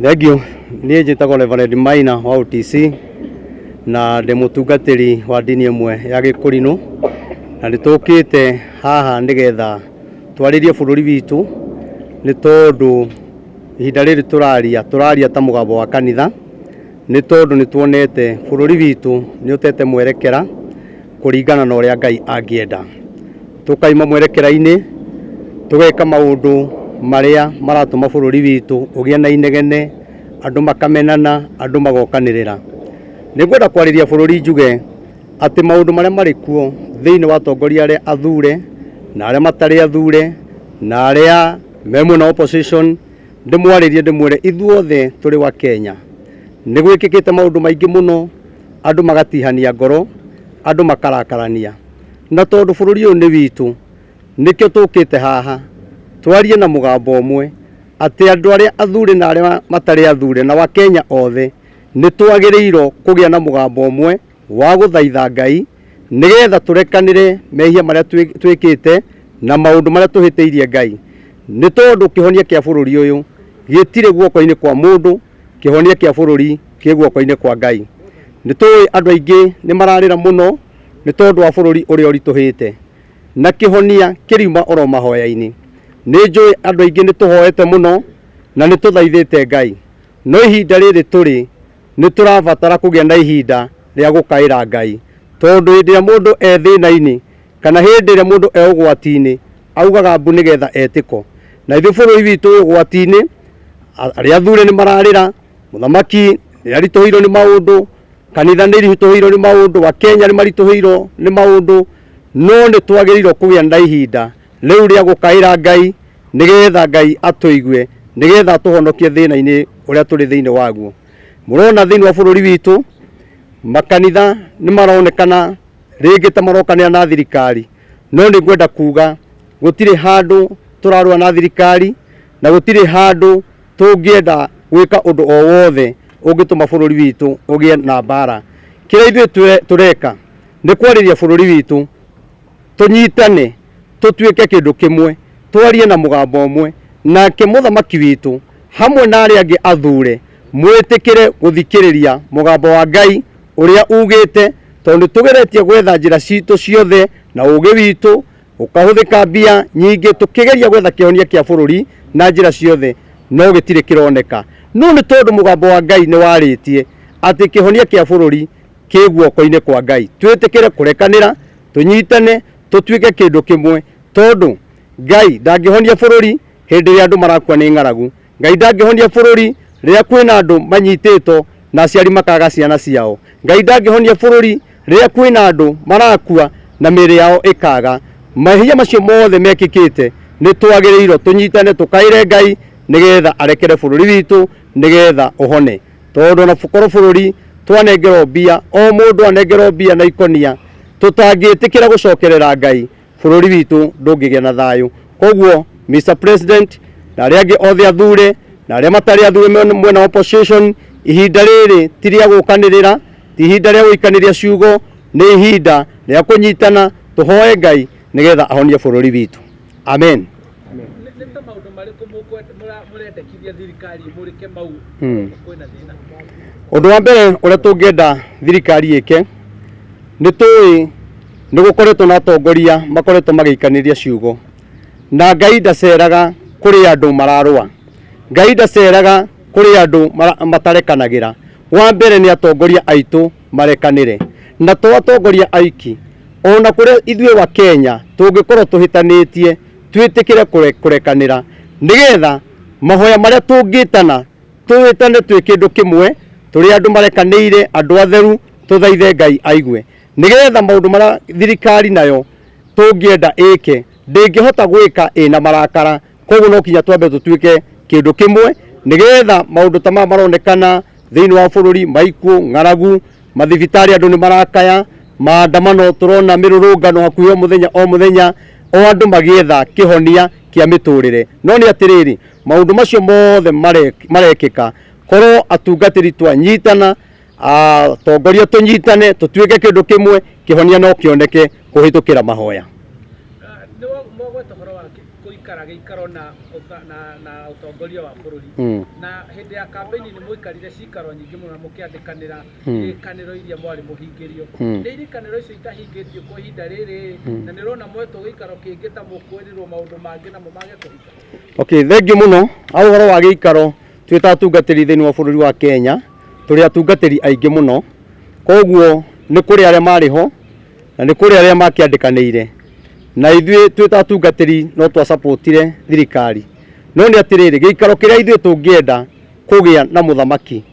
Thengiũ. Niĩ njĩtagwo Reverend Maina wa OTC na ndĩ mũtungatĩri wa ndini ĩmwe ya Gĩkũrinũ, na nĩ tũkĩte haha nĩgetha twarĩrie bũrũri witũ, nĩ tondũ ihinda rĩrĩ tũraria, tũraria ta mũgambo wa kanitha, nĩ tondũ nĩ tuonete bũrũri witũ nĩ ũtete mwerekera kũringana na ũrĩa Ngai angĩenda. Tũkaima mwerekera-inĩ, tũgeka maũndũ marĩa maratũma bũrũri witũ ũgĩe na inegene, andũ makamenana, andũ magokanĩrĩra. Nĩ ngwenda kwarĩria bũrũri njuge atĩ maũndũ marĩa marĩ kuo thĩinĩ wa atongoria arĩa athure na arĩa matarĩ athure na arĩa me mwena wa opposition, ndĩmwarĩrie ndĩmwĩre ithuothe tũrĩ wa Kenya. Nĩ gwĩkĩkĩte maũndũ maingĩ mũno, andũ magatihania ngoro, andũ makarakarania. Na tondũ bũrũri ũyũ nĩ witũ, nĩkĩo tũkĩte haha twarie na mũgambo ũmwe atĩ andũ arĩa athure na arĩa matarĩ athure na Wakenya othe nĩ twagĩrĩirwo kũgĩa na mũgambo ũmwe wa gũthaitha Ngai nĩgetha tũrekanĩre mehia marĩa twĩkĩte na maũndũ marĩa tũhĩtĩirie Ngai. Nĩ tondũ kĩhonia kĩa bũrũri ũyũ gĩtirĩ guoko-inĩ kwa mũndũ, kĩhonia kĩa bũrũri kĩ guoko-inĩ kwa Ngai. Nĩ tũĩ andũ aingĩ nĩ mararĩra mũno nĩ tondũ wa bũrũri ũrĩa ũritũhĩte, na kĩhonia kĩriuma oro mahoya-inĩ. Nĩ njũĩ andũ aingĩ nĩ tũhoete mũno na nĩ tũthaithĩte Ngai, no ihinda rĩrĩ tũrĩ nĩ tũrabatara kũgĩa na ihinda rĩa gũkaĩra Ngai, tondũ hĩndĩ ĩrĩa mũndũ e thĩna-inĩ kana hĩndĩ ĩrĩa mũndũ e ũgwati-inĩ augaga mbu nĩgetha etĩko. Na ithuĩ bũrũri witũ wĩ ũgwati-inĩ, arĩa athure nĩ mararĩra, mũthamaki nĩ aritũhĩirwo nĩ maũndũ, kanitha nĩ iritũhĩirwo nĩ maũndũ, Akenya nĩ maritũhĩirwo nĩ maũndũ, no nĩ twagĩrĩirwo kũgĩa na ihinda rĩu rĩa gũkaĩra Ngai nĩgetha Ngai atũigue, nĩgetha atũhonokie thĩna-inĩ ũrĩa tũrĩ thĩinĩ waguo. Mũrona thĩinĩ wa bũrũri witũ, makanitha nĩ maronekana rĩngĩ ta marokanĩra na thirikari, no nĩ ngwenda kuga gũtirĩ handũ tũrarũa na thirikari na gũtirĩ handũ tũngĩenda gwĩka ũndũ o wothe ũngĩtũma bũrũri witũ ũgĩe na mbara. Kĩrĩa ithuĩ tũreka nĩ kwarĩria bũrũri witũ, tũnyitane, tũtuĩke kĩndũ kĩmwe, twarie na mũgambo ũmwe, nake mũthamaki witũ hamwe na arĩa angĩ athure mwĩtĩkĩre gũthikĩrĩria mũgambo wa Ngai ũrĩa ugĩte, tondũ nĩ tũgeretie gwetha njĩra citũ ciothe na ũgĩ witũ ũkahũthĩka mbia nyingĩ tũkĩgeria gwetha kĩhonia kĩa bũrũri na njĩra ciothe, no gĩtirĩ kĩroneka. No nĩ tondũ mũgambo wa Ngai nĩ warĩtie atĩ kĩhonia kĩa bũrũri kĩ guoko-inĩ kwa Ngai, twĩtĩkĩre kũrekanĩra, tũnyitane, tũtuĩke kĩndũ kĩmwe, tondũ Ngai ndangĩhonia bũrũri hĩndĩ ĩrĩa andũ marakua nĩ ng'aragu. Ngai ndangĩhonia bũrũri rĩrĩa kwĩna andũ manyitĩtwo na aciari makaga ciana ciao. Ngai ndangĩhonia bũrũri rĩrĩa kwĩna andũ marakua na mĩĩrĩ yao ĩkaga. Mehia macio mothe mekĩkĩte nĩ twagĩrĩirwo tũnyitane tũkaĩre Ngai nĩgetha arekere bũrũri witũ nĩgetha ũhone. Tondũ ona korwo bũrũri twanengerwo mbia, o mũndũ anengerwo mbia na ikonia, tũtangĩtĩkĩra gũcokerera Ngai, bũrũri witũ ndũngĩgĩa na thayũ. Koguo Mr President na arĩa angĩ othe athure na arĩa matarĩ athure mwena wa opposition, ihinda rĩrĩ ti rĩa gũkanĩrĩra, ti ihinda rĩa gũikanĩria ciugo, nĩ ihinda rĩa kũnyitana tũhoe Ngai nĩgetha ahonie bũrũri witũ. Amen. Nĩ ta maũndũ marĩkũ mũrendekithia thirikari ĩmũrĩke mau kwĩna thĩna? Ũndũ wa mbere ũrĩa tũngĩenda thirikari ĩke, nĩ tũĩ nĩ gũkoretwo na atongoria makoretwo magĩikanĩria ciugo, na Ngai ndaceraga kũrĩ andũ mararũa, Ngai ndaceraga kũrĩ andũ matarekanagĩra. Wa mbere nĩ atongoria aitũ marekanĩre, na to atongoria aiki, ona kũrĩa ithuĩ wa Kenya tũngĩkorwo tũhĩtanĩtie, twĩtĩkĩre kũrekanĩra, nĩgetha mahoya marĩa tũngĩtana tũĩtane twĩ kĩndũ kĩmwe, tũrĩ andũ marekanĩire, andũ atheru, tũthaithe Ngai aigue, nĩgetha maũndũ marĩa thirikari nayo tũngĩenda ĩke ndĩngĩhota gwĩka ĩna marakara. Koguo no kinya twambe tũtuĩke kĩndũ kĩmwe, nĩgetha maũndũ ta maya maronekana thĩinĩ wa bũrũri, maikuũ, ng'aragu, mathibitarĩ andũ nĩ marakaya, maandamano tũrona mĩrũrũngano hakuhĩ o mũthenya o mũthenya, o andũ magĩetha kĩhonia kĩa mĩtũrĩre. No nĩ atĩrĩrĩ, maũndũ macio mothe marekĩka korwo atungatĩri twanyitana, atongoria tũnyitane, tũtuĩke kĩndũ kĩmwe, kĩhonia no kĩoneke kũhĩtũkĩra mahoya. Nĩ mwagweta ũhoro wa gũikara gĩikaro na na, na ũtongoria wa bũrũri. Na hĩndĩ ya campaign nĩ mũikarire cikaro nyingĩ mũno na mũkĩandĩkanĩra irĩkanĩro iria mwarĩ mũhingĩrio. Nĩ irĩkanĩro icio itahingĩtio kwa ihinda rĩrĩ, na nĩ ũrona mwetwo gĩikaro kĩngĩ ta mũkwĩrĩrwo maũndũ mangĩ namo mage kũhinga? Okay, thank you mũno. Ha ũhoro wa gĩikaro, twĩ ta atungatĩri thĩinĩ wa bũrũri wa Kenya, tũrĩ atungatĩri aingĩ mũno. Koguo nĩ kũrĩ arĩa marĩ ho na nĩ kũrĩ arĩa makĩandĩkanĩire. Na ithuĩ twĩ ta atungatĩri no twasapotire thirikari. No nĩ atĩrĩrĩ, gĩikaro kĩrĩa ithuĩ tũngĩenda kũgĩa na mũthamaki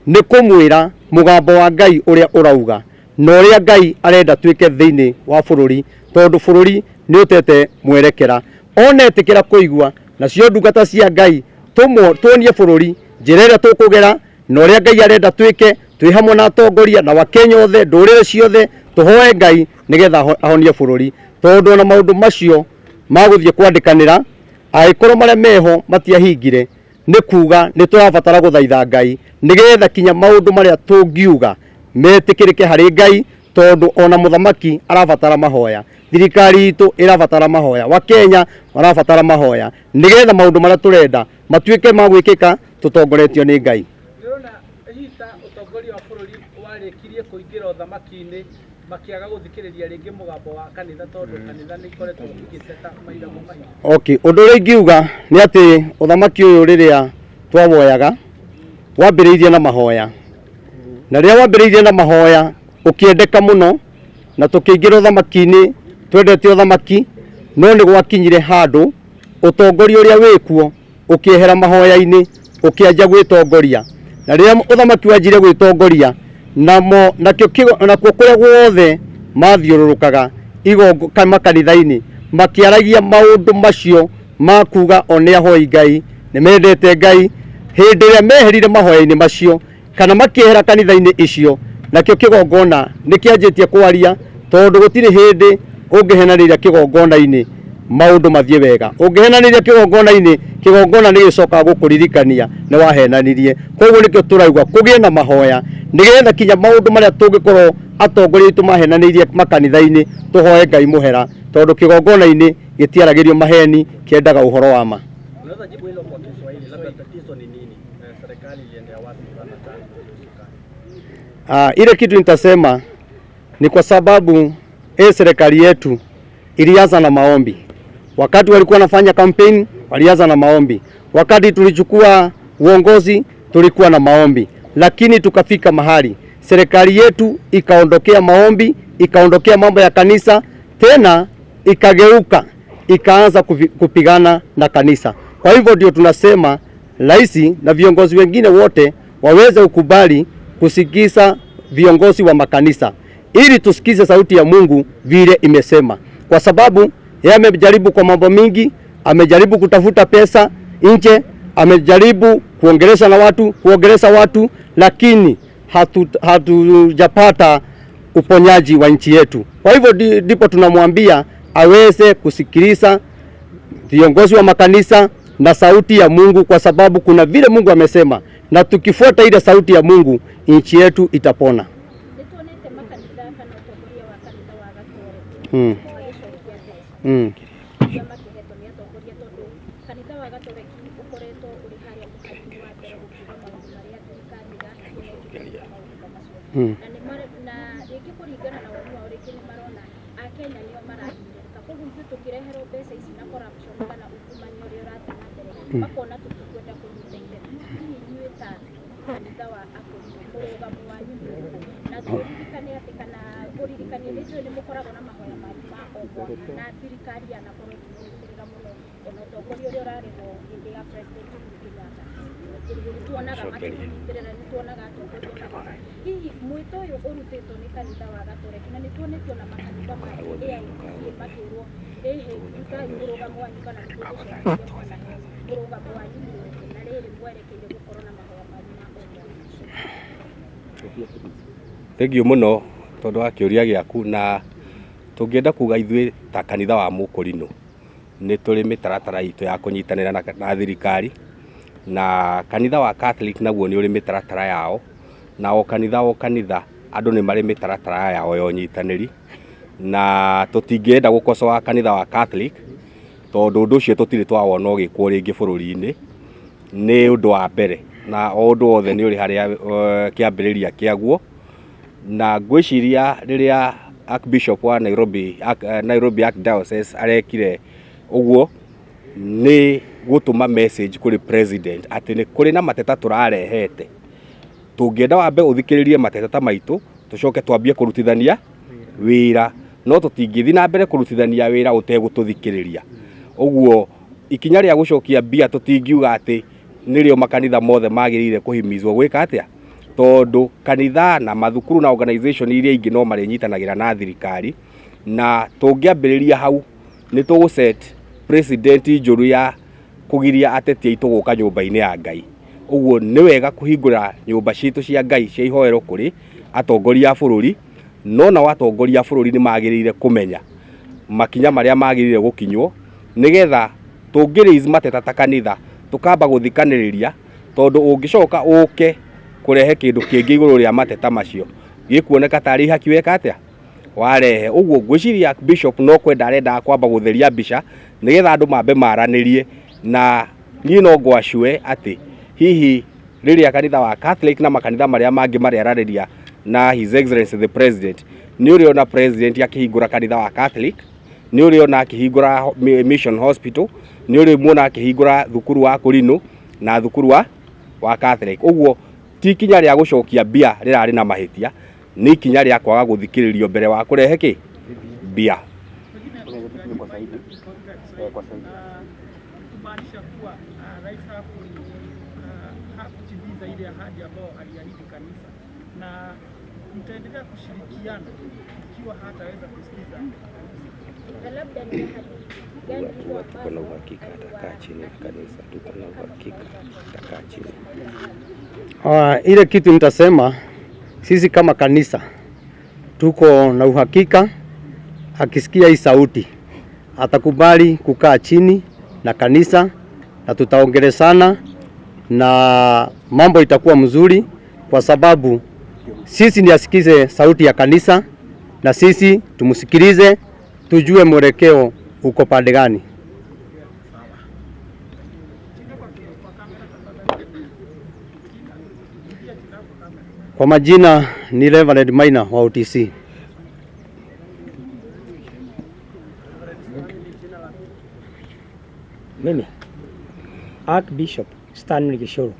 nĩ kũmwĩra mũgambo wa Ngai ũrĩa ũrauga na ũrĩa Ngai arenda twĩke thĩinĩ wa bũrũri, tondũ bũrũri nĩ ũtete mwerekera. Ona etĩkĩra kũigua, nacio ndungata cia Ngai tuonie bũrũri njĩra ĩrĩa tũkũgera na ũrĩa Ngai arenda twĩke, twĩ hamwe na atongoria na Wakenya othe, ndũrĩrĩ ciothe, tũhoe Ngai nĩgetha ahonie bũrũri. Tondũ ona maũndũ macio ma gũthiĩ kwandĩkanĩra, angĩkorwo marĩa meho matiahingire, nĩ kuga nĩ tũrabatara gũthaitha Ngai nĩgetha kinya maũndũ marĩa tũngiuga metĩkĩrĩke harĩ Ngai, tondũ ona mũthamaki arabatara mahoya, thirikari itũ ĩrabatara mahoya, Wakenya marabatara mahoya, nĩgetha maũndũ marĩa tũrenda matuĩke ma gwĩkĩka tũtongoretio nĩ Ngai. Ndĩrona hihi ta ũtongoria wa bũrũri warĩkirie kũingĩra ũthamaki-inĩ makĩaga gũthikĩrĩria rĩngĩ mũgambo wa kanitha, tondũ kanitha nĩ ikoretwo igĩteta mahinda kwa mahinda. Okay, ũndũ ũrĩa ingiuga nĩ atĩ ũthamaki ũyũ rĩrĩa twawoyaga wambĩrĩirie na mahoya, na rĩrĩa wambĩrĩirie na mahoya ũkĩendeka mũno, na tũkĩingĩra ũthamaki-inĩ twendete ũthamaki, no nĩ gwakinyire handũ ũtongoria ũrĩa wĩkuo ũkĩehera mahoya-inĩ, ũkĩanjia gwĩtongoria. Na rĩrĩa ũthamaki wanjirie gwĩtongoria, namo nakĩo nakuo kũrĩa guothe mathiũrũrũkaga makanitha-inĩ makĩaragia maũndũ macio ma kuga o nĩ ahoi Ngai, nĩ mendete Ngai. Hĩndĩ ĩrĩa meherire mahoya-inĩ macio kana makĩehera kanitha-inĩ icio, nakĩo kĩgongona nĩ kĩanjĩtie kwaria, tondũ gũtirĩ hĩndĩ ũngĩhenanĩria kĩgongona-inĩ maũndũ mathiĩ wega. Ũngĩhenanĩria kĩgongona-inĩ, kĩgongona nĩ gĩcokaga gũkũririkania nĩ wahenanirie. Koguo nĩkĩo tũrauga kũgĩe na mahoya, nĩgetha kinya maũndũ marĩa tũngĩkorwo atongoria aitũ mahenanĩirie makanitha-inĩ, tũhoe Ngai mũhera, tondũ kĩgongona-inĩ gĩtiaragĩrio maheni, kĩendaga ũhoro wa ma. Unaweza jibu hilo kwa Kiswahili, labda tatizo ni nini? Serikali iliendea wapi sana tangu? Ile kitu nitasema ni kwa sababu serikali yetu ilianza na maombi. Wakati walikuwa wanafanya campaign walianza na maombi. Wakati tulichukua uongozi tulikuwa na maombi, lakini tukafika mahali serikali yetu ikaondokea maombi, ikaondokea mambo ya kanisa, tena ikageuka ikaanza kupigana na kanisa. Kwa hivyo ndio tunasema rais na viongozi wengine wote waweze kukubali kusikiza viongozi wa makanisa ili tusikize sauti ya Mungu vile imesema, kwa sababu yeye amejaribu kwa mambo mingi, amejaribu kutafuta pesa nje, amejaribu kuongelesha na watu, kuongelesha watu, lakini hatujapata uponyaji wa nchi yetu. Kwa hivyo ndipo tunamwambia aweze kusikiliza viongozi wa makanisa na sauti ya Mungu, kwa sababu kuna vile Mungu amesema, na tukifuata ile sauti ya Mungu nchi yetu itapona. Thengiũ mũno tondũ wa kĩũria gĩaku, na tũngĩenda kuga ithuĩ ta kanitha wa Mũkũrinũ nĩ tũrĩ mĩtaratara itũ ya kũnyitanĩra na thirikari, na kanitha wa Catholic naguo nĩ ũrĩ mĩtaratara yao, na o kanitha o kanitha andũ nĩ marĩ mĩtaratara yao ya ũnyitanĩri, na tũtingĩenda gũkocoa kanitha wa Catholic Tondũ ũndũ ũcio tũtirĩ twawona ũgĩkwo rĩngĩ bũrũri-inĩ, nĩ ũndũ wa mbere, na o ũndũ wothe nĩ ũrĩ harĩa kĩambĩrĩria kĩaguo. Na ngwĩciria rĩrĩa Archbishop wa Nairobi, Nairobi Archdiocese arekire ũguo, nĩ gũtũma message kũrĩ president atĩ nĩ kũrĩ na mateta tũrarehete, tũngĩenda wambe ũthikĩrĩrie mateta ta maitũ, tũcoke twambie kũrutithania wĩra, no tũtingĩthiĩ na mbere kũrutithania wĩra ũtegũtũthikĩrĩria. Ũguo ikinya rĩa gũcokia mbia tũtingiuga atĩ nĩrĩo makanitha mothe magĩrĩire kũhimizwo gwĩka atĩa, tondũ kanitha na mathukuru na organization iria ingĩ no marĩnyitanagĩra na thirikari, na tũngĩambĩrĩria hau nĩ tũgũ set precedent njũru ya kũgiria ateti aitũ gũka nyũmba-inĩ ya Ngai. Ũguo nĩ wega kũhingũra nyũmba citũ cia Ngai cia ihoero kũrĩ atongoria a bũrũri, no nao atongoria a bũrũri nĩ magĩrĩire kũmenya makinya marĩa magĩrĩire gũkinywo, nĩgetha tũngĩ raise mateta ta kanitha tũkamba gũthikanĩrĩria, tondũ ũngĩcoka ũke kũrehe kĩndũ kĩngĩ igũrũ rĩa mateta macio gĩkuoneka tarĩ ihaki weka atĩa warehe. Ũguo ngwĩciria Bishop no kwenda arendaga kwamba gũtheria mbica nĩgetha andũ mambe maranĩrie, na niĩ no ngwacue atĩ hihi rĩrĩa kanitha wa Catholic na makanitha marĩa mangĩ marĩaranĩria na His Excellency the President, nĩ ũrĩona President akĩhingũra kanitha wa Catholic, nĩ ũrĩona akĩhingũra Mission Hospital, nĩ ũrĩmuona akĩhingũra thukuru wa Kũrinũ na thukuru wa Catholic. Ũguo ti ikinya rĩa gũcokia mbia rĩrarĩ na mahĩtia, nĩ ikinya rĩa kwaga gũthikĩrĩrio mbere wa kũrehe kĩ mbia. Kumaanisha kuwa rais hakutimiza ile ahadi ambayo aliahidi kanisa, na mtaendelea kushirikiana ikiwa hataweza kusikiza kanisa. Na labda ni ahadi gani hizo Tuko na ambazo uhakika atakaa chini na kanisa, tuko na uhakika atakaa chini. Ile kitu nitasema, sisi kama kanisa tuko na uhakika akisikia hii sauti atakubali kukaa chini na kanisa, na tutaongeleshana na mambo itakuwa mzuri, kwa sababu sisi ni asikize sauti ya kanisa na sisi tumsikilize, tujue mwelekeo uko pande gani. Kwa majina ni Reverend Maina wa OTC. Mimi Archbishop Stanley Gishuru.